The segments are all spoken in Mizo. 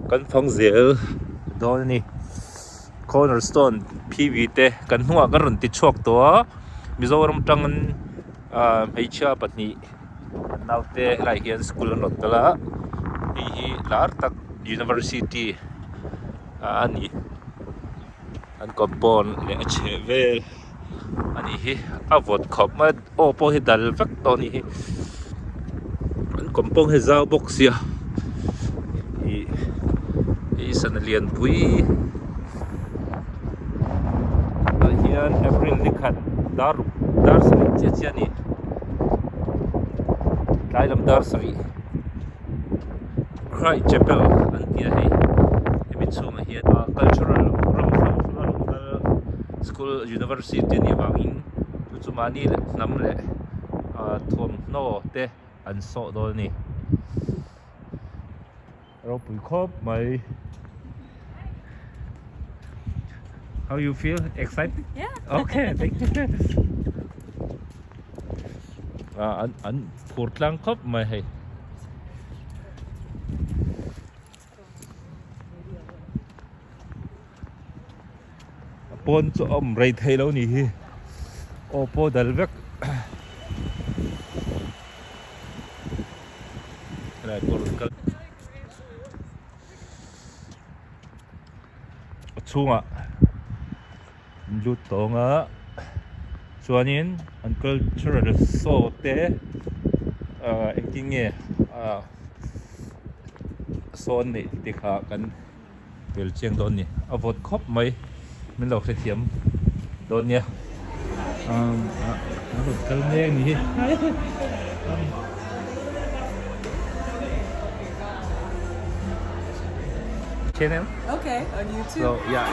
Kan fang zel dawn a ni. Cornerstone PV te kan hnungah kan rawn ti chhuak tawh a, Mizoram atangin ah hmeichhia pahnih an naute helaiah hian school an rawn kal a, hei hi lar tak university a ni. An compound leh a chheh vel a nih hi a vawt khawp mai a aw pawh hi dal vek tawh a nih hi an compound hi a zau bawk sia ih hei sana lianpui tah hian april ni khat dar ruk dar sarih chiah chiah a ni tlai lam dar sarih. Christ Chapel an ti a hei hemi chhungah hian cultural ram hrang hrang a rawn kal school university a nih avangin chu chu mahni leh hnam leh ah thuamhnaw te an sawh dawn a ni ropui khawp mai. How you feel? Excited? Yeah. Okay, thank you. Ah, an an phur tlang khawp mai hei. A pawn chu a awm rei thei lo ni hi. Aw pawh dal vek. Helai pawh rawn kal. A chhungah an lut tawng a chuanin an cultural show te ahh engtin nge ahh saw an neih te kha kan bel chiang dawn a ni a vawt khawp mai min lo hrethiam dawn nia umm ah an rawn kal mek a ni hi. Channel. Okay, on YouTube. So yeah.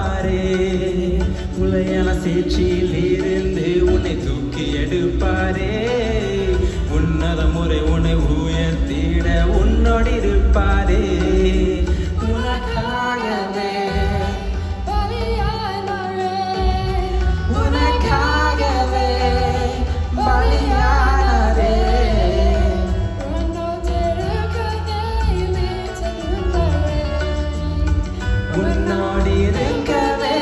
இருப்பாரே உலையன சேற்றிலிருந்து உன்னை தூக்கி எடுப்பாரே உன்னத முறை உன்னை உயர்த்திட உன்னோடு இருப்பாரே உனக்காகவே உனக்காகவே பலியானாரே. உன்னோடு இருக்கவே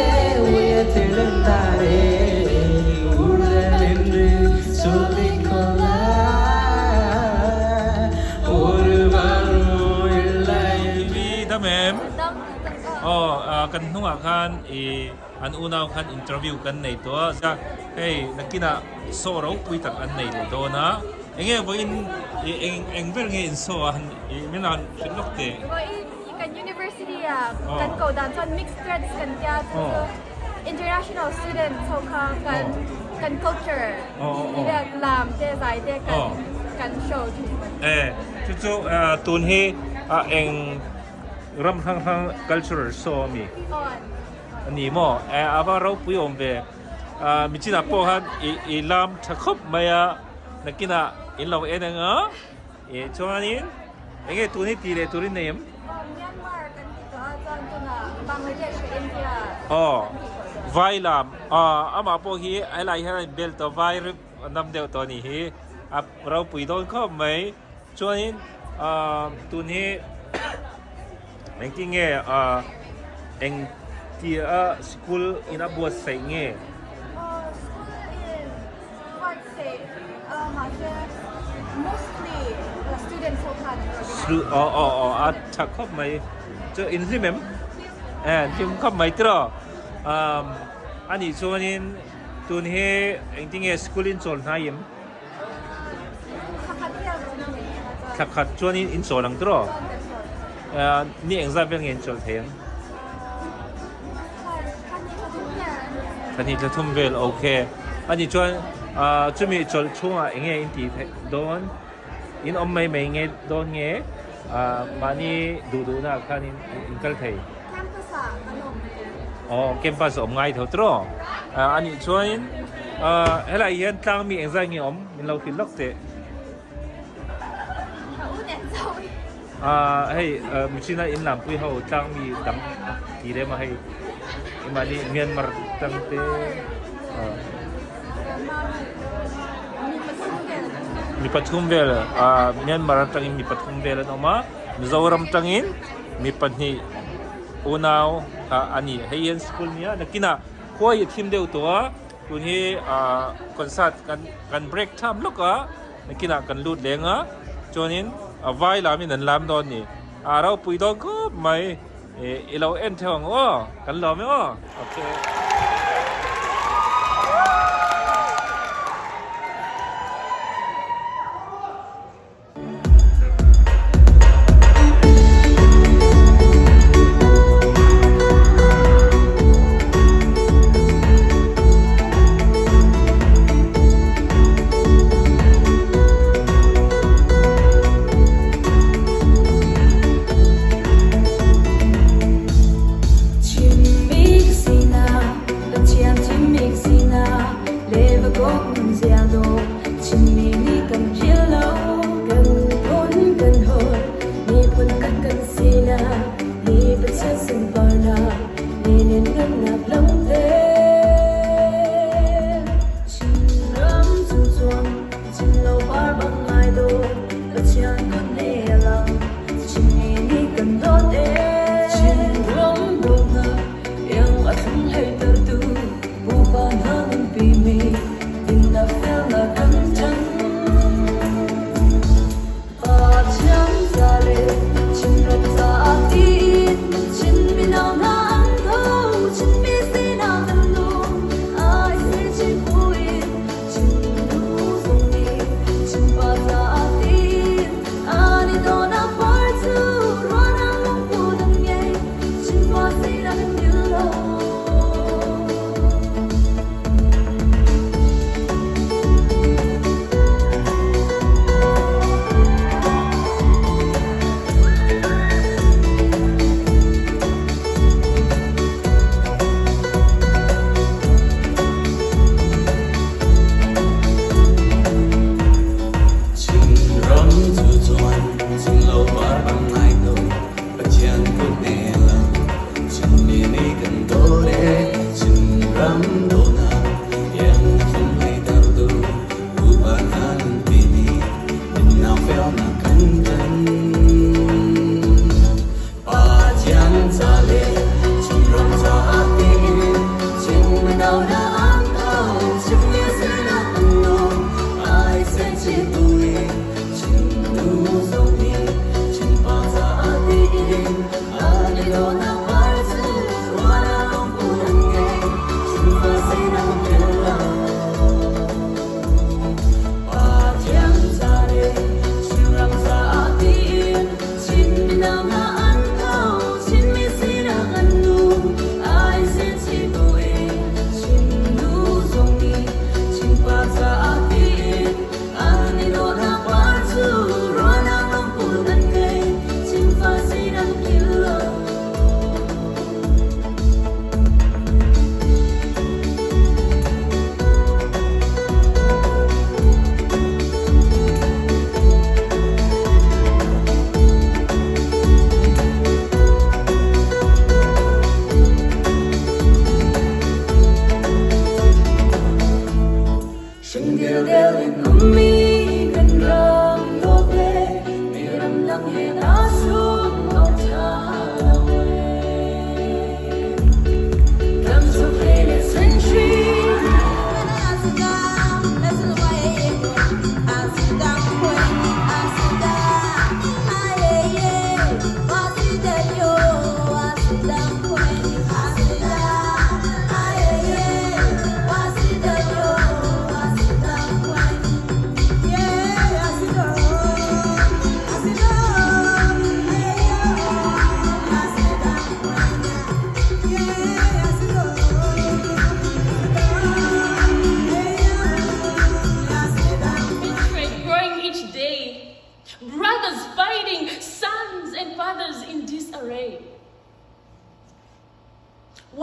உயர்த்தெழுந்தாரே உடல் என்று சொல்லிக்கொள்ள ஒருவரும் இல்லை. Dam em? Aw, kan hnungah khan i an unau khan interview kan nei tawh a, hei nakinah saw ropui tak an nei leh dawn a, enge vawiin i eng eng ber nge in saw a han i min han hrilh lawk teh. Vawiin i kan university ah kan ko dan chuan mixed threads kan tia chu chu international students ho kha kan kan culture vel lam te zai te kan kan show thin. E chu chu tun hi eng ram hrang hrang cultural show a mi a ni maw? E a va ropui awm ve. Michinah pawh khan i lam tha khawp mai a, nakinah in lo en ang a. E chuanin enge tun hi tih leh turin nei em? Myanmar kan ti tawh a chuan tunah Bangladesh leh India Aw kan tih tawh dawn. Vai lam amah pawh hi helai hian a inbel tawh vai rip nam deuh tawh a nih hi a ropui dawn khawp mai. Chuanin tun hi engtin nge eng tia school in a buatsaih nge? Aw school in buatsaih mahse mostly students ho khan an organize. Aw aw aw a tha khawp mai. Chu in hlim em? Hlim khawp mai tiraw? Anih chuanin tun hi engtin nge school in chawl hnai em? Thla khat chuanin in chawl ang tiraw? Ni engzat vel nge in chawl thei ang? Thla hnih thla thum vel ok. Ani chuan chumi chawlh chhungah eng nge in tih theih dawn? In awm mai mai nge dawn nge mahni duh duhna ah khan in kal thei? Aw campus a awm ngai tho tiraw? Anih chuanin helai hian tlang mi engzai nge awm min lo hrilh lawk teh. Hei michina in lampui ho tlang mi dang ti rem a hei mahni Myanmar tang te mi pathum vel Myanmar atangin mi pathum vel an awm a Mizoram tangin mi pahnih unau a ni hei hian school nia nakinah khua hi a thim deuh tawh a tun hi concert kan kan break tham lawk a nakinah kan lut leng a chuanin a vai lamin an lam dawn a ni a ropui dawn khawp mai ih i lo en theuh ang aw kan lawm e aw okay.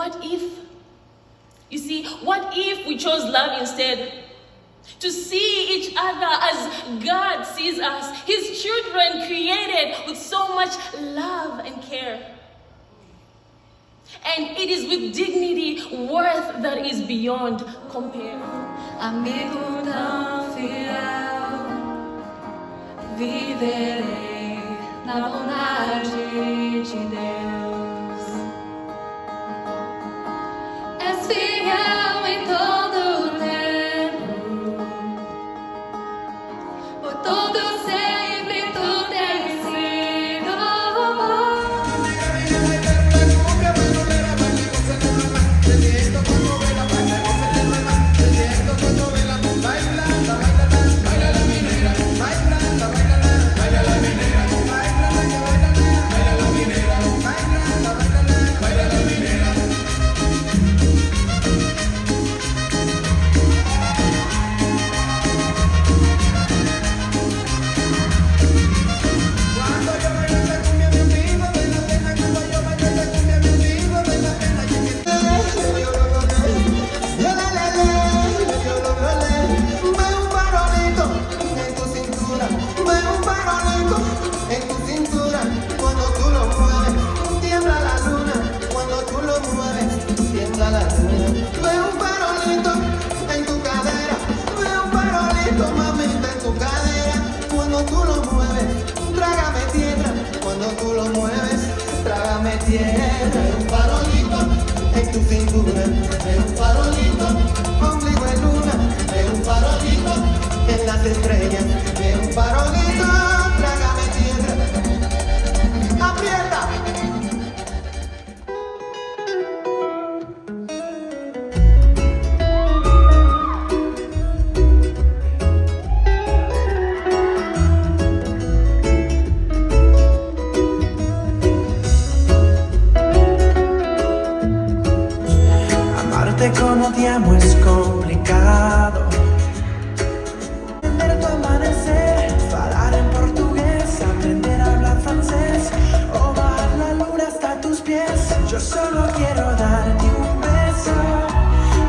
What if, you see, what if we chose love instead? To see each other as God sees us, His children created with so much love and care. And it is with dignity, worth that is beyond compare. Amigo tão fiel, viverei na bondade de Deus. És fiel em todo o tempo, por todo sempre tu tens sido bom. Veo un farolito en tu cintura, veo un farolito en tu cintura. Cuando tú lo mueves, tiembla la luna. Cuando tú lo mueves, tiembla la luna. Veo un farolito en tu cadera, veo un farolito, mamita, en tu cadera. Cuando tú lo mueves, trágame tierra. Cuando tú lo mueves, trágame tierra. Veo un farolito en tu cintura, veo un farolito, ombligo de luna, veo un farolito en las estrellas, veo un farolito, trágame tierra. Aprieta. Amarte como te amo es complicado. Entender tu amanecer, hablar en portugués, aprender a hablar francés o bajar la luna hasta tus pies. Yo solo quiero darte un beso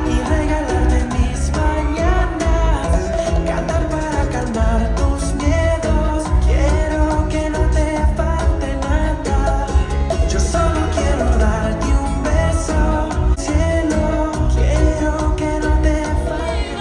y regalarte mis mañanas, cantar para calmar tus miedos. Quiero que no te falte nada. Yo solo quiero darte un beso, cielo. Quiero que no te falte.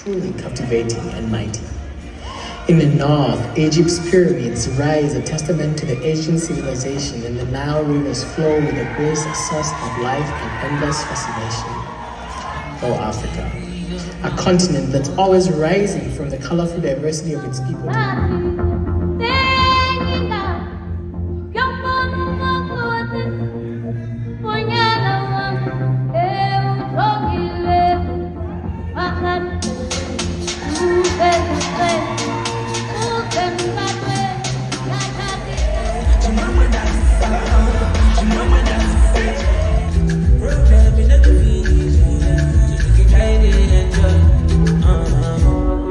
Truly captivating and mighty. In the north, Egypt's pyramids rise a testament to the ancient civilization, and the Nile rivers flow with a grace, a source of life and endless fascination. Oh, Africa, a continent that's always rising from the colorful diversity of its people.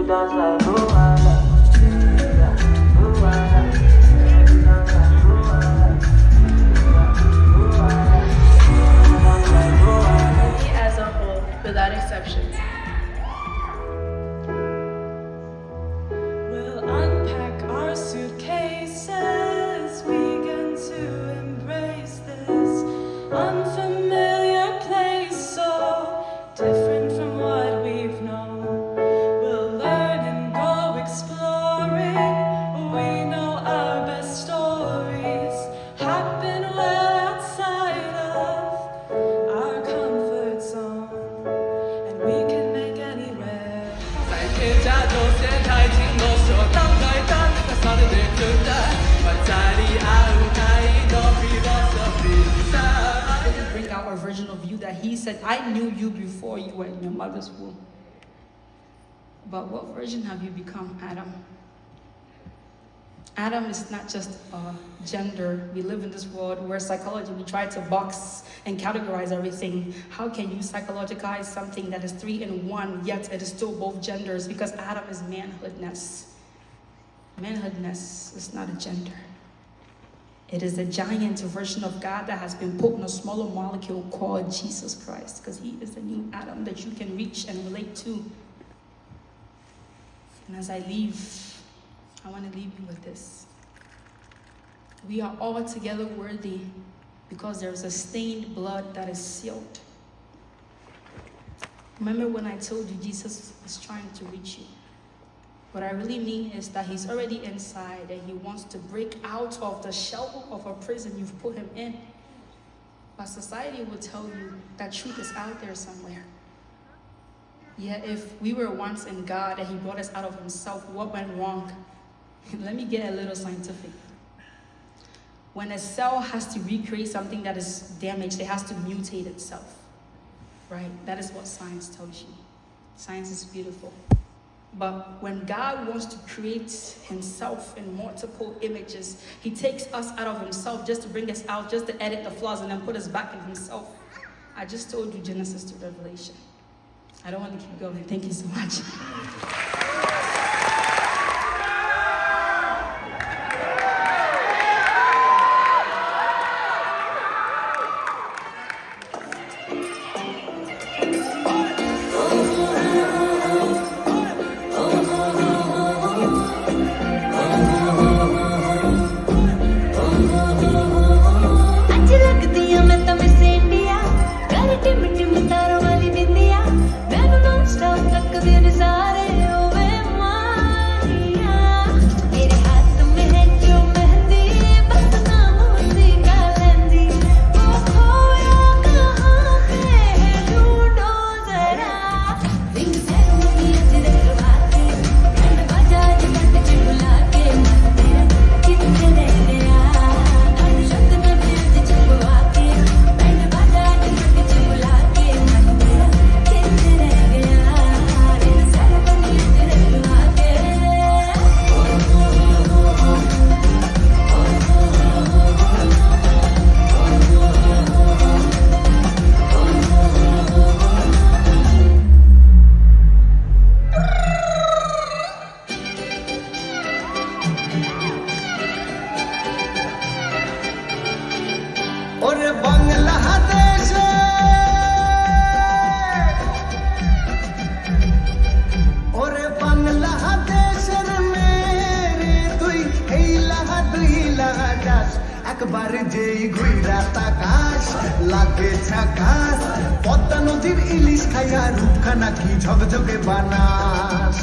Dance like Luala. Congratulations. We'll unpack our suitcases, begin to embrace this unfamiliar place, so different from what we've known. We'll learn and go exploring. We know our best stories happen well outside of our comfort zone, and we can make anywhere. Bring out a version of you that he said, I knew you before you were in your mother's womb. But what version have you become, Adam? Adam is not just a gender. We live in this world where psychology, we try to box and categorize everything. How can you psychologize something that is 3 in 1, yet it is still both genders? Because Adam is manhoodness. Manhoodness is not a gender. It is a giant version of God that has been put in a smaller molecule called Jesus Christ, because he is the new Adam that you can reach and relate to. And as I leave, I want to leave you with this. We are all together worthy because there is a stained blood that is sealed. Remember when I told you Jesus is trying to reach you? What I really mean is that he's already inside and he wants to break out of the shell of a prison you've put him in. But society will tell you that truth is out there somewhere. Yet if we were once in God and he brought us out of himself, what went wrong? Let me get a little scientific. When a cell has to recreate something that is damaged, it has to mutate itself, right? That is what science tells you. Science is beautiful. But when God wants to create himself in multiple images, he takes us out of himself just to bring us out, just to edit the flaws and then put us back in himself. I just told you Genesis to Revelation. I don't want to keep going. Thank you so much. ਅੱਜ ਲੱਗਦੀ ਆ ਮੈਂ ਤਾਂ miss India ਕਰ Tim Tim ਤਾਰਾਂ ਵਾਲੀ ਬਿੰਦਿਆ ਮੈਨੂੰ ਨੌਨ ਸਟਾਪ ਤੱਕਦੇ ਨੇ ਸਾਰੇ ਓਵੇ ਮਾਹੀਆ ਮੇਰੇ ਹੱਥ ਮੇ ਹੈ ਜੋ ਮਹਿੰਦੀ ਬਸ ਨਾਮ ਉਸੀ ਕਾ ਲੈਂਦੀ ਉਹ ਖੋਇਆ ਕਹਾਂ ਪੇ ਹੈ ਢੂੰਡੋ ਜ਼ਰਾ ਰਿੰਗ ਸੈਰਮਨੀ ਅੱਜ ਰਖਵਾ ਕੇ ਬੈਂਡ ਬਾਜਾ ਅੱਜ ਕੰਨ ਚ ਬੁਲਾ ਕੇ ਮਨ ਮੇਰਾ ਕਿੱਥੇ ਰਹਿ ਗਿਆ ਅਣ ਸ਼ਬਦ ਨਾ ਦਿਲ ਚ ਛੁਪਵਾ ਕੇ ਬੈਂਡ ਬਾਜਾ ਅੱਜ ਕੰਨ ਚ ਬੁਲਾ ਕੇ ਮਨ ਮੇਰਾ ਕਿੱਥੇ ਰਹਿ ਗਿਆ ਰਿੰਗ ਸੈਰਮਨੀ ਅੱਜ ਰਖਵਾ ਕੇ ওরে বাংলাদেশে ওরে বাংলাদেশের মেরে তুই হেইলা দুইলা যাস একবার যেই ঘুইরা তাকাস লাগে ঝাকাস পদ্মা নদীর ইলিশ খাইয়া রূপখানা কি ঝকঝকে বানাস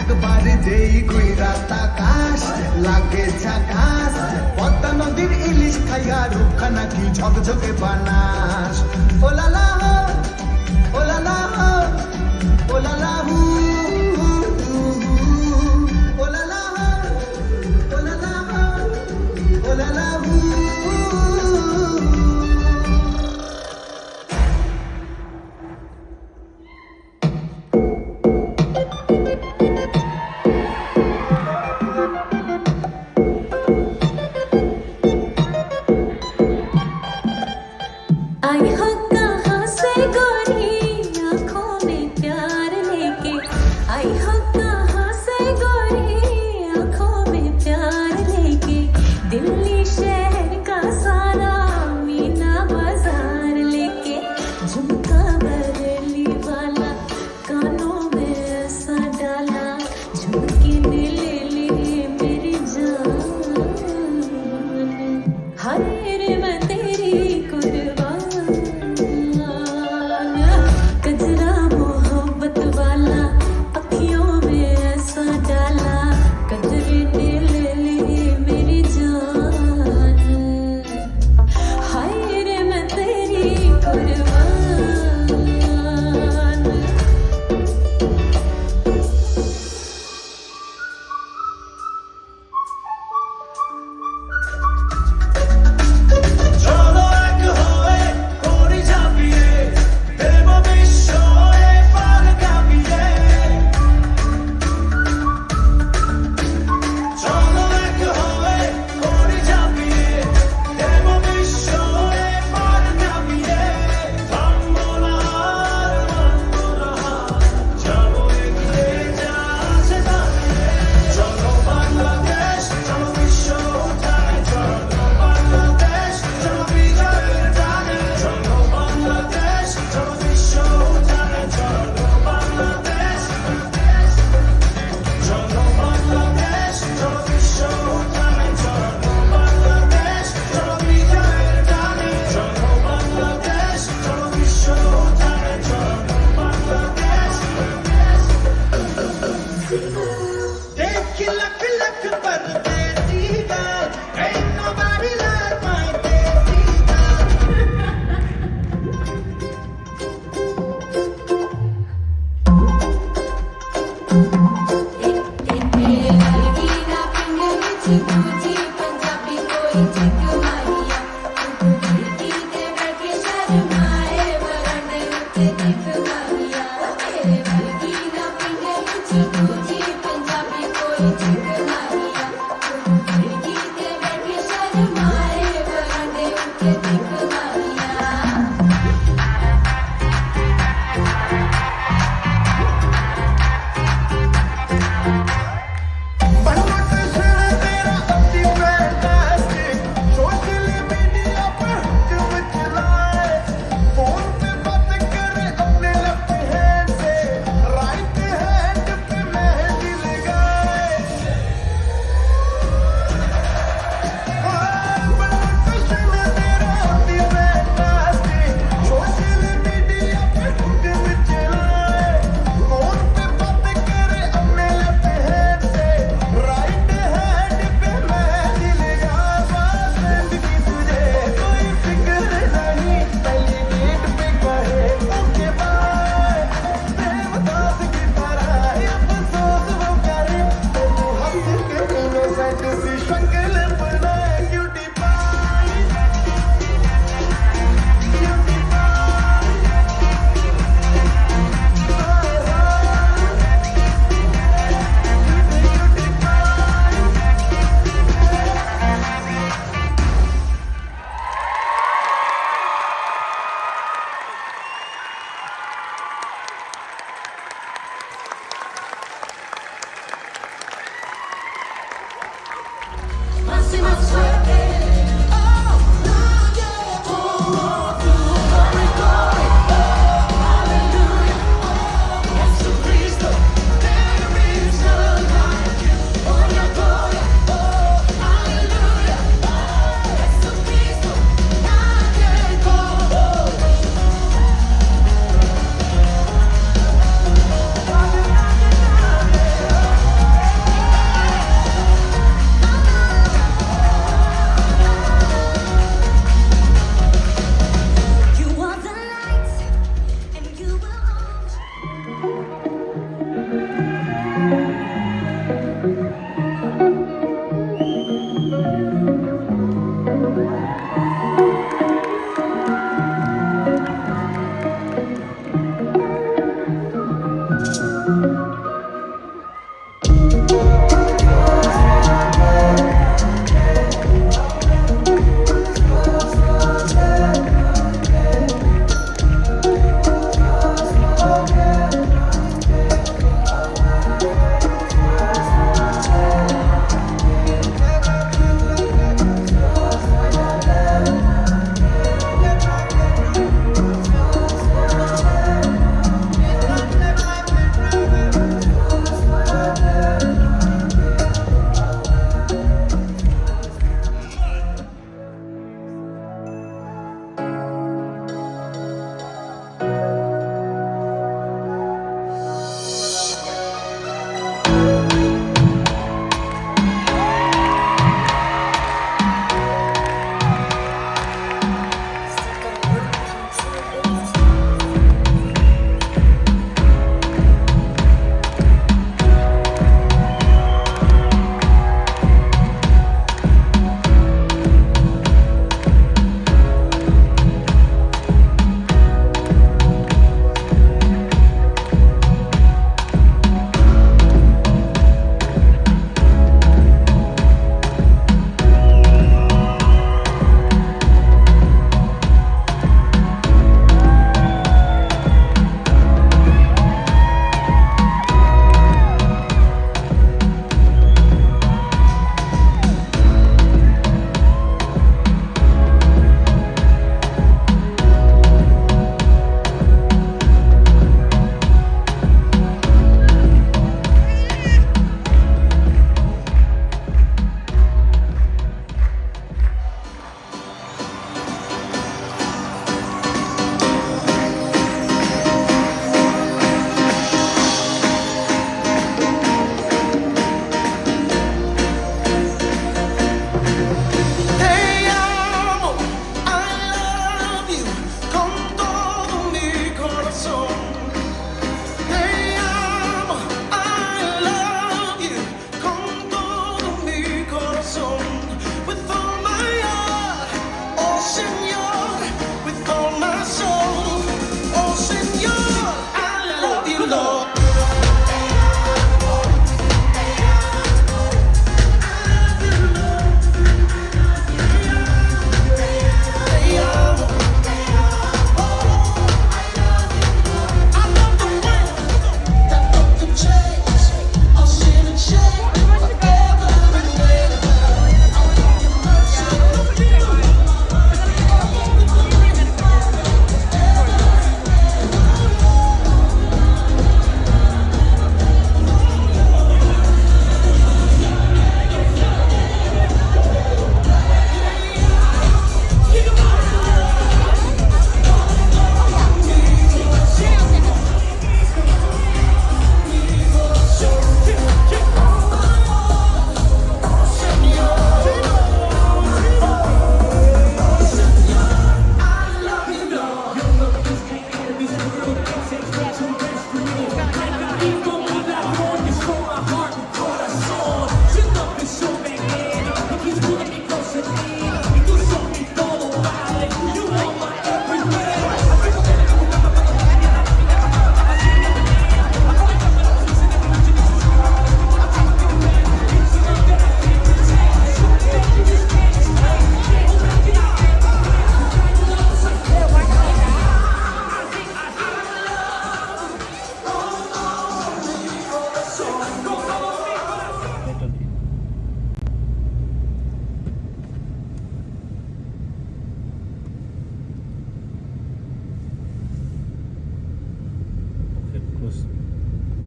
একবার যেই ঘুইরা তাকাস লাগে ঝাকাস পদ্মা নদীর ইলিশ খাইয়া রূপখানা কি ঝকঝকে বানাস ও লালা।